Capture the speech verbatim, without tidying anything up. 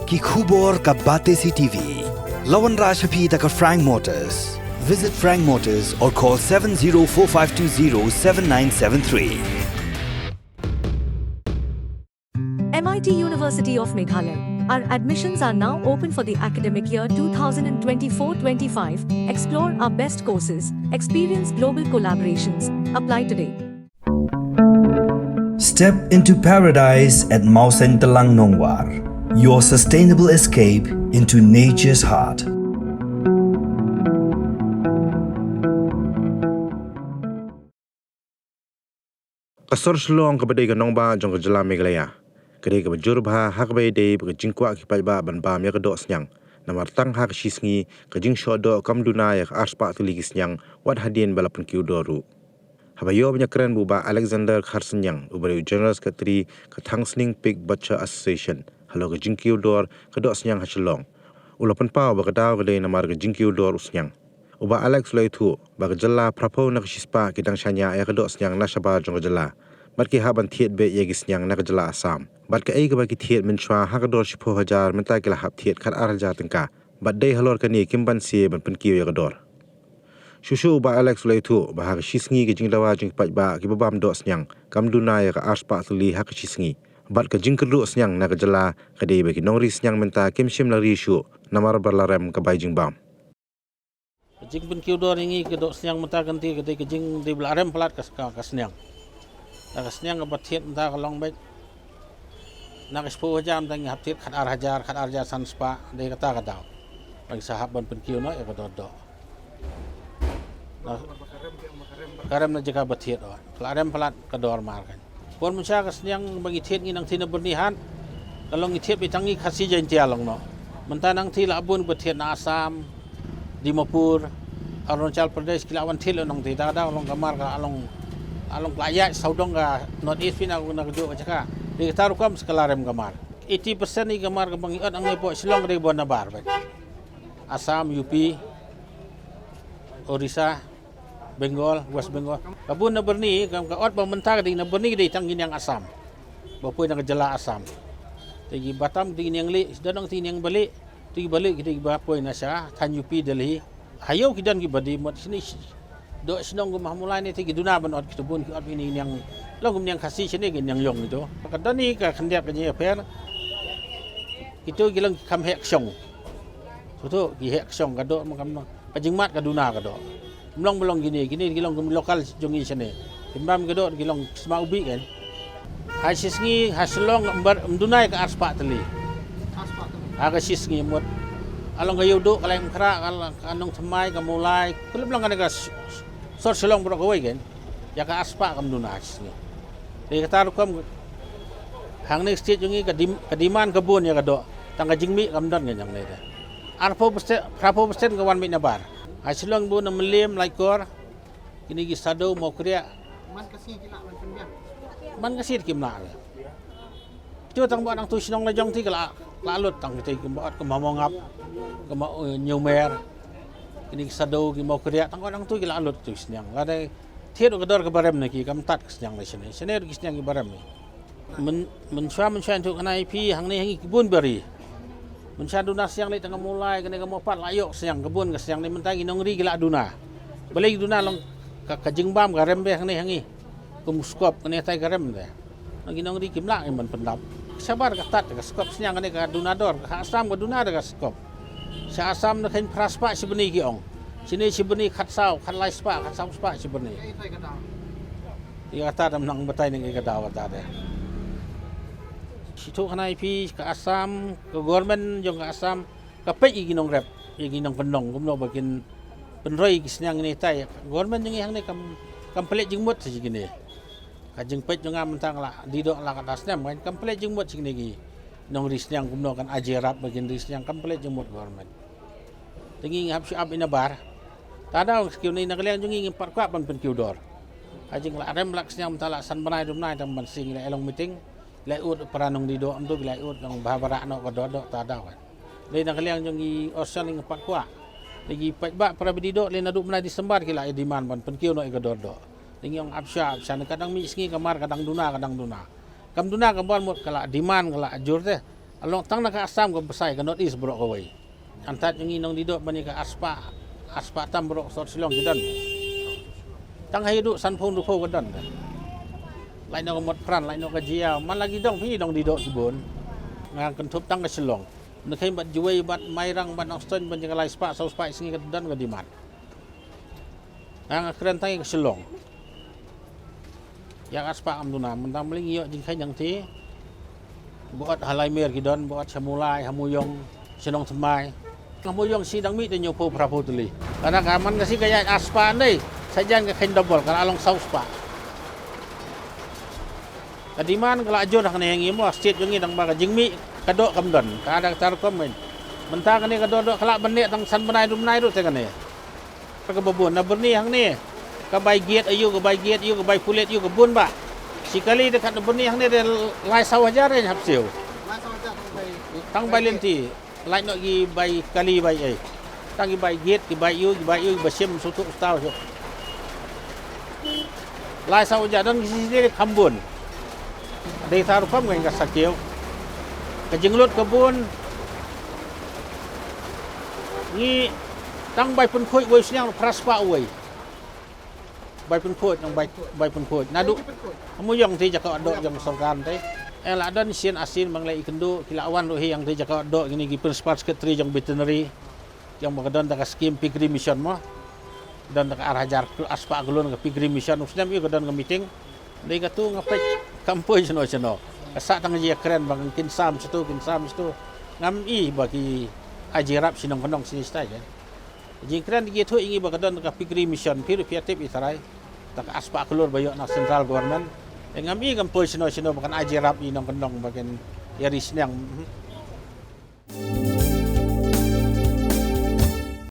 Ki khubor ka Batesi T V. La wanrah sha phi da ka Frank Motors. Visit Frank Motors or call seven zero four five two zero seven nine seven three. M I T University of Meghalaya. Our admissions are now open for the academic year two thousand twenty-four twenty-five. Explore our best courses, experience global collaborations. Apply today. Step into paradise at Mawsynram Nongwar, your sustainable escape into nature's heart. Ka sor Shillong kaba dei ka nongbah jong ka jylla Meghalaya ka dei kaba jur bha ha kaba ïadei bad ka jingkwah ki paidbah ban bam ïa ka doh sniang. Namar tang ha ka shi sngi ka jingshoh doh kam duna ïa ka arspah tylli ki sniang wat hadien ba la pynkiew dor ruh. Haba ïoh ban ïakren bad u Bah Alexander Kharsynñiang uba dei u General Secretary ka Thangsning Pig Butcher Association halor ka jingkiew dor ka doh sniang ha Shillong, u la pynpaw ba ka daw ka dei namar ka jingkiew dor u sniang. U Bah Alex u la ïathuh ba ka jylla phraphew na ka shispah ki dang shaniah ïa ka doh sniang na shabar jong ka jylla. Bad ki hap ban thied beit ïa ki sniang na ka jylla Assam. Bad kaei kaba ki thied mynshuwa ha ka dor shiphew hajar mynta ki la hap thied khatar hajar tyngka. Bad dei halor kane kim banse ban pynkiew ïa ka dor. Shuh shuh u Bah Alex u la ïathuh ba ha ka shi sngi ka jingdawa jong ki paidbah kiba bam doh sniang kam duna ïa ka arspah tylli ha ka shi sngi. Bad ka jingkyrduh sniang na ka jylla ka dei ba ki nongri sniang mynta kim shym la ri shuh namar ba la rem ka bai jingbam. Ka jingpynkiew dor ïa ngi ka doh sniang mynta ka dei, ka dei ka jing, dei ba la rem palat ka, ka, ka sniang. Ka sniang kaba thied mynta ka long beit na ka shiphew hajar mynta ngi hap thied khatar hajar, khatar hajar san spah, dei kata ka daw. Ba ngi sa hap ban pynkiew noh ïa ka dor doh. Na, ka rem na jaka ba thied, oh. Ka la rem palat ka dor mar kan. Por mynshwa ka sniang ba ngi thied ngi nang thied na Byrnihat. Ka long ngi thied beit tang ngi Khasi Jaintia long noh. Mynta nang thied la bun ba thied na Assam, Dimapur, Arunachal Pradesh ki la wan thied la nang thied. Da da long ka mar ka long, long ka la ïaid sawdong ka North East phi na, na kajuh ka jaka. Dei kata rukom sa ka la rem ka mar. Eighty percent ïa ka mar kaba ngi ot hangne hapoh Shillong ka dei kaba na bar beit. Assam, U P, Orissa, Bengal, West Bengal. Ka bun na Byrni, ka, ka ot ba mynta ka dei na Byrni ka dei tang ki niang Assam. Ba poi na ka jylla Assam. Te ki batam ki dei ki niang lieh, don ki niang ba lieh, te ki ba lieh ki dei kiba poi na sha thaiñ U P Delhi. Ha ïew ki don kiba die mut shane, doh shnong kum ha Mawlai ne te ki duna ban ot, kita bun ki ot ïa ki niang, long kum niang Khasi shane ki niang ïong kito. Ka don hi ka khyndiat ka jingïapher. Kito ki long ki kham heh kshong. Kito ki heh kshong ka doh ma kam ma. Ka jingmad ka duna ka doh. Ym long ba long kine, kine ki long kum local jong ngi shane. Kim bam ka doh ki long sma u bih kan. Ha shi sngi ha Shillong ym bar, ym duna ïa ka arspah tylli. Ha ka shi sngi mut. Ka long ka Ïewduh, ka Laitumkhrah, ka, ka Nongthymmai, ka Mawlai. Khlem long kane ka s-, s-, sor Shillong baroh kawei kan. Ïa ka arspah kam duna ha shi sngi. Te kata rukom hangne state jong ngi ka dim-, ka demand ka bun ïa ka doh. Tang ka jingmih kam don kan hangne te. Arphew percent, phraphew percent ka wan beit na bar. Ha Shillong bun na Mylliem, Laitkor. Kine ki Sadoo, Mawkriah. Man ka sngi ki lah ban pynbiang. Man ka sngi kim lah. Kito tang ba nangtu shnong la jong te ki la, la lut tang kito ki ba ot kum ha Mawngap, kum ha, eh, Ñiewmer. Kine ki Sadoo, ki Mawkriah, tang ba nangtu ki la lut tu sniang. Ka dei thied ka dor kaba rem na ki, kam tad ka sniang la shane. Shane ki sniang kiba rem. Myn-, mynshuwa, mynshuwa ïathuh khana ïa phi hangne ha ngi ki bun bari. Mynshuwa duna sniang lei tang ka Mawlai, kane ka Mawpat la ïoh sniang, ka bun ka sniang ne mynta ki nongri ki la duna. Balei ki duna long ka, ka jingbam ka rem bha hangne ha ngi. Kum skop kane tai ka rem te. Nang ki nongri kim lah ngim ban pyndap. Shabar ka tad ka skop sniang kane ka duna dor, ka Assam ka duna da ka skop. Sha Assam na khein phra spah shi byrni ki ong. Shine shi byrni khatsaw, khatlai spah, khatsaw spah shi byrni. Ïa kata dang nang batai nang ïa ka daw kata de. Shu ïathuh khana ïa phi ka Assam, ka government jong ka Assam ka peit ïa ki nongrep, ïa ki nongkyndong kumno ba kin pynroi ïa ki sniang kine tai. Government jong ngi hangne kam, kam pynleit jingmut sha kine. Ka jingpeit jong nga mynta nga la die doh la ka da snem kan, kam pynleit jingmut sha kine ki nongri sniang kumno kan ai jingïarap ba kin ri sniang, kam pynleit jingmut government. Te ngi hap shu ap ïa na bar. Te da ong sniew na ka liang jong ngi ngim pat kwah ban pynkiew dor. Ka jing la rem la ka sniang mynta la san bnai dum bnai tam ban sing la long meeting. La ud para nongdie doh ym tu la ud nong ba ba rah noh ka dor doh te da kan. Lei na ka liang jong ngi Orson ngi ngim pat kwah. Lei ki paidbah para ba die doh lei naduh bnai December ki la ïa demand ban pynkiew noh ïa ka dor doh. Lei ngi ong ap sha, ap sha ne ka dang mih sngi ka mar ka dang duna, ka dang duna. Kam duna ka bor mut ka la demand ka la jur te. Along tang na ka Assam ka bsai ka North East baroh kawei. Hangta ngi nongdih doh ban ïa ka ar spah, ar spah tam baroh sor Shillong ki don. Tang haduh sanphew hynriewphew ka don. Lait noh ka Motphran, lait noh ka Jaiaw, man la ki dong phi nongdih doh ki bun. Nga kynthup tang ka Shillong. Ngi kheiñ bad Jowai bad Mairang bad Nongstoiñ ban ïa ka lai spah saw spah sngi ka don ka demand. Nga kren tang ïa ka Shillong. Ïa ka ar spah kam duna, mynta mling ïoh jingkheiñ hangta. Ba ot ha Laimer ki don, ba ot sha Mawlai, ha Mooiung, sha Nongthymmai. Ha Mooiung shi dang mih te hynñiewphew phraphew tylli. Ka na ka man ka shi ka ïaid ar spah ne, sa jan ka kheiñ double, ka la long saw spah. Ka demand ka la jur hangne, ngi mo state jong ngi dang ba ka jingmih ka doh kam don. Ka da kata rukom kan. Mynta kane ka doh doh ka la ban leh tang san bnai hynriew bnai ruh te kane. Ka ba bun na Byrni hangne. Ka bai gate aiu, ka bai gate aiu, ka bai pulit aiu, ka bun ba. Shi kali da kat na Byrni hangne da lai saw hajar ïa hap siew. Tang bai lynti. Lait noh ki bai kali bai ei. Tang ki bai gate, ki bai aiu, ki bai aiu, ki ba shim shu tuh shu taw shu. Lai saw hajar don ki shisha kham bun. Dei ta rukom kan ka sakiew. Ka jinglut ka bun. Ngi tang bai pynkhuid wei sniang phra spah wei. Bai pynkhuid, nang bai, bai pynkhuid. Naduh ha Mooiung te jaka doh jong sorkar te. Eh, la don sien asin bang leh ikynduh ki la wan ruh hi hangta jaka doh kine ki principal secretary jong veterinary. Jong ba ka don ta ka skim piggery mission mo. Don ta ka ar hajar kl-, ar spah klur ka piggery mission. U snem ïa ka don ka meeting. Dei katu nga peit kam poi shano shano. Ka sah tang ïa kren ba kin sam shitu, kin sam shitu. Ngam i ba ki ai jingïarap sha nongkyndong shane shatai kan. Jingkren ki thuh ïa ngi ba ka don ka piggery mission, phi ruh phi ïa tip i tharai. Ta ka ar spah klur ba ïoh na central government. Ngam i kam poi shano shano ba kan ai jingïarap ïa nongkyndong ba kin ïa ri sniang.